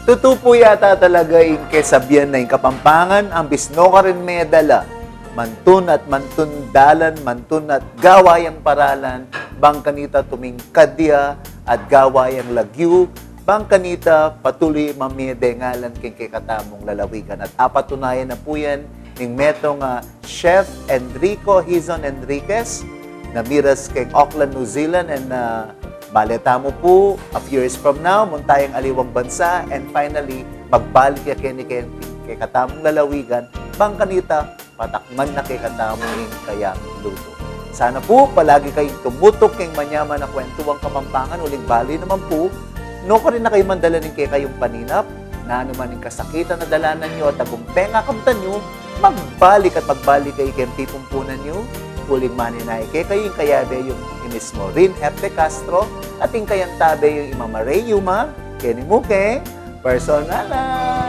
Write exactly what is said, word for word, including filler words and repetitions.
Tutu pu yata talaga ing kesabian na ing Kapampangan, ambis no karin medala, mantun at mantun dalan, mantun at gawa yang paralan, bang kanita tumingkad ya at gawa yang lagyu, bang kanita patuli mamie dengalan king kekatamung lalawigan. At apatunayan na pu yan ning metung a Chef Enrico Hizon Enriquez, na miras keng Auckland, New Zealand, and uh, maleta mu pu, a few years from now, munta yang aliwang bansa, and finally, magbalik ya keni keng kekatamung lalawigan, bang kanita, patakman na kekatamu ing kayang lutu. Sana pu, palagi kayung tumutuk keng manyaman a kwentuang Kapampangan, uling bali naman pu, no karin na kayu mandala ning kekayung paninap, nanu man ing kasakitan a dalanan yu at tagumpeng a kamtan yu, magbalik at magbalik kayu keng pipumpunan yu, uling manenaya kekayu ing kayabe yung i Miss Maureen F. De Castro at ing kayang tabe yung i Mama Rey Yuma, keni mu keng Personalan.